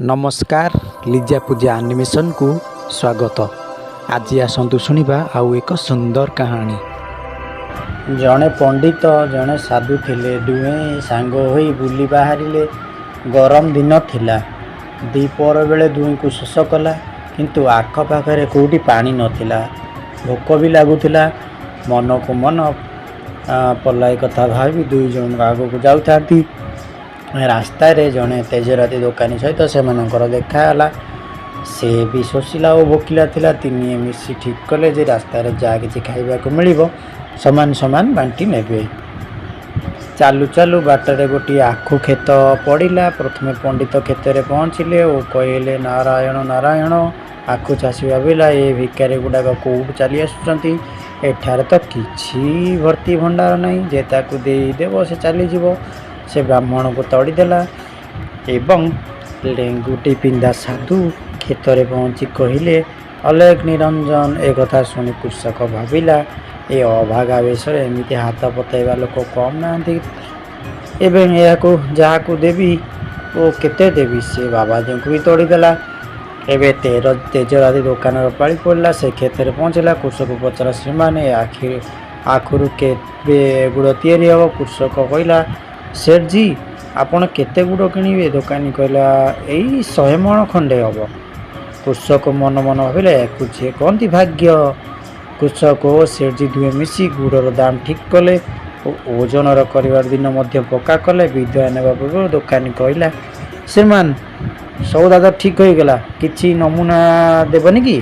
ନମସ୍କାର, ଲିଜା ପୂଜା ଆନିମେସନକୁ ସ୍ୱାଗତ। ଆଜି ଆସନ୍ତୁ ଶୁଣିବା ଆଉ ଏକ ସୁନ୍ଦର କାହାଣୀ। ଜଣେ ପଣ୍ଡିତ, ଜଣେ ସାଧୁ ଥିଲେ। ଦୁହେଁ ସାଙ୍ଗ ହୋଇ ବୁଲି ବାହାରିଲେ। ଗରମ ଦିନ ଥିଲା। ଦ୍ୱିପହର ବେଳେ ଦୁହିଁଙ୍କୁ ଶୋଷ କଲା, କିନ୍ତୁ ଆଖପାଖରେ କେଉଁଠି ପାଣି ନଥିଲା। ଭୋକ ବି ଲାଗୁଥିଲା। ମନକୁ ମନ ପଲାଇ କଥା ଭାବି ଦୁଇ ଜଣ ଆଗକୁ ଯାଉଥାନ୍ତି। ରାସ୍ତାରେ ଜଣେ ତେଜରାତି ଦୋକାନୀ ସହିତ ସେମାନଙ୍କର ଦେଖା ହେଲା। ସେ ବି ଶୋଷିଲା ଓ ଭୋକିଲା ଥିଲା। ତିନିହେଁ ମିଶି ଠିକ୍ କଲେ ଯେ ରାସ୍ତାରେ ଯାହା କିଛି ଖାଇବାକୁ ମିଳିବ, ସମାନ ସମାନ ବାଣ୍ଟି ନେବେ। ଚାଲୁ ଚାଲୁ ବାଟରେ ଗୋଟିଏ ଆଖୁ କ୍ଷେତ ପଡ଼ିଲା। ପ୍ରଥମେ ପଣ୍ଡିତ କ୍ଷେତରେ ପହଞ୍ଚିଲେ ଓ କହିଲେ, "ନାରାୟଣ ନାରାୟଣ!" ଆଖୁ ଚାଷୀ ଭାବିଲା, ଏ ଭିକାରୀ ଗୁଡ଼ାକ କୋଉଠୁ ଚାଲି ଆସୁଛନ୍ତି? ଏଠାରେ ତ କିଛି ଭର୍ତ୍ତି ଭଣ୍ଡାର ନାହିଁ ଯେ ତାକୁ ଦେଇଦେବ, ସେ ଚାଲିଯିବ। ସେ ବ୍ରାହ୍ମଣକୁ ତଡ଼ିଦେଲା ଏବଂ ଲେଙ୍ଗୁଟି ପିନ୍ଧା ସାଧୁ କ୍ଷେତରେ ପହଞ୍ଚି କହିଲେ, "ଅଲେଖ ନିରଞ୍ଜନ!" ଏ କଥା ଶୁଣି କୃଷକ ଭାବିଲା, ଏ ଅଭାଗା ବେଶରେ ଏମିତି ହାତ ପତାଇବା ଲୋକ କମ୍ ନାହାନ୍ତି। ଏବେ ଏହାକୁ ଯାହାକୁ ଦେବି ଓ କେତେ ଦେବି? ସେ ବାବାଜୀଙ୍କୁ ବି ତଡ଼ିଦେଲା। ଏବେ ତେଜରାତି ଦୋକାନର ପାଳି ପଡ଼ିଲା। ସେ କ୍ଷେତରେ ପହଞ୍ଚିଲା। କୃଷକକୁ ପଚାରିଲା, "ଶ୍ରୀମାନ, ଏ ଆଖୁରୁ କେବେ ଗୁଡ଼ ତିଆରି ହେବ?" କୃଷକ କହିଲା, "ସେଠଜୀ, ଆପଣ କେତେ ଗୁଡ଼ କିଣିବେ?" ଦୋକାନୀ କହିଲା, "ଏଇ 100 ମଣ ଖଣ୍ଡେ ହେବ।" କୃଷକ ମନେ ମନେ ଭାବିଲା, ଏହାକୁ ଯିଏ କହନ୍ତି ଭାଗ୍ୟ। କୃଷକ ଓ ସେଠଜୀ ଦୁହେଁ ମିଶି ଗୁଡ଼ର ଦାମ ଠିକ୍ କଲେ ଓ ଓଜନର କରିବାର ଦିନ ମଧ୍ୟ ପକ୍କା କଲେ। ବିଦାୟ ନେବା ପୂର୍ବରୁ ଦୋକାନୀ କହିଲା, "ଶ୍ରୀମାନ, ସଉଦା ତ ଠିକ୍ ହୋଇଗଲା, କିଛି ନମୁନା ଦେବନି କି?"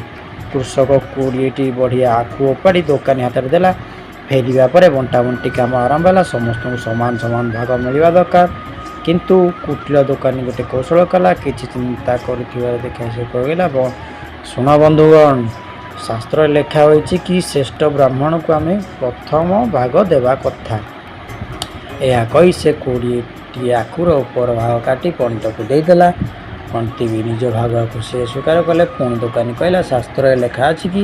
କୃଷକ 20ଟି ବଢ଼ିଆ ଆଖୁ ଓପାଡ଼ି ଦୋକାନୀ ହାତରେ ଦେଲା। ଫେରିବା ପରେ ବଣ୍ଟାବଣ୍ଟି କାମ ଆରମ୍ଭ ହେଲା। ସମସ୍ତଙ୍କୁ ସମାନ ସମାନ ଭାଗ ମିଳିବା ଦରକାର। କିନ୍ତୁ କୁଟିଳ ଦୋକାନୀ ଗୋଟେ କୌଶଳ କଲା। କିଛି ଚିନ୍ତା କରୁଥିବାର ଦେଖାଇ ସେ କହିଲା, "ଶୁଣ ବନ୍ଧୁଗଣ, ଶାସ୍ତ୍ରରେ ଲେଖା ହୋଇଛି କି ଶ୍ରେଷ୍ଠ ବ୍ରାହ୍ମଣକୁ ଆମେ ପ୍ରଥମ ଭାଗ ଦେବା କଥା।" ଏହା କହି ସେ 20ଟି ଆଖୁର ଉପର ଭାଗ କାଟି ପଣ୍ଡିତକୁ ଦେଇଦେଲା। ପଣ୍ଡିତ ବି ନିଜ ଭାଗକୁ ସେ ସ୍ୱୀକାର କଲେ। ପୁଣି ଦୋକାନୀ କହିଲା, "ଶାସ୍ତ୍ରରେ ଲେଖା ଅଛି କି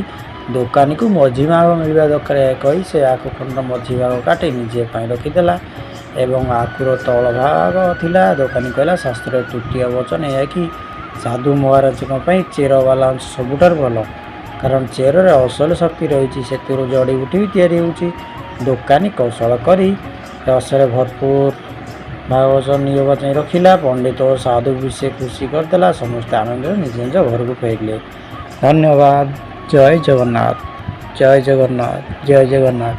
ଦୋକାନୀକୁ ମଝି ଭାଗ ମିଳିବା ଦରକାର।" ଏହା କହି ସେ ଆଖୁ ଖଣ୍ଡର ମଝି ଭାଗ କାଟି ନିଜ ପାଇଁ ରଖିଦେଲା ଏବଂ ଆଖୁର ତଳ ଭାଗ ଥିଲା। ଦୋକାନୀ କହିଲା, "ଶାସ୍ତ୍ରରେ ତୃତୀୟ ବଚନ ଏହା କି ସାଧୁ ମହାରାଜଙ୍କ ପାଇଁ ଚେରବାଲା ଅଂଶ ସବୁଠାରୁ ଭଲ, କାରଣ ଚେରରେ ଅସଲ ଶକ୍ତି ରହିଛି। ସେଥିରୁ ଜଡ଼ିବୁଟି ବି ତିଆରି ହେଉଛି।" ଦୋକାନୀ କୌଶଳ କରି ରସରେ ଭରପୁର ଭାଗ ନିଜ ପାଇଁ ରଖିଲା। ପଣ୍ଡିତ ଓ ସାଧୁ ବି ସେ ଖୁସି କରିଦେଲା। ସମସ୍ତେ ଆନନ୍ଦରେ ନିଜ ନିଜ ଘରକୁ ଫେରିଲେ। ଧନ୍ୟବାଦ। ଜୟ ଜଗନ୍ନାଥ, ଜୟ ଜଗନ୍ନାଥ, ଜୟ ଜଗନ୍ନାଥ।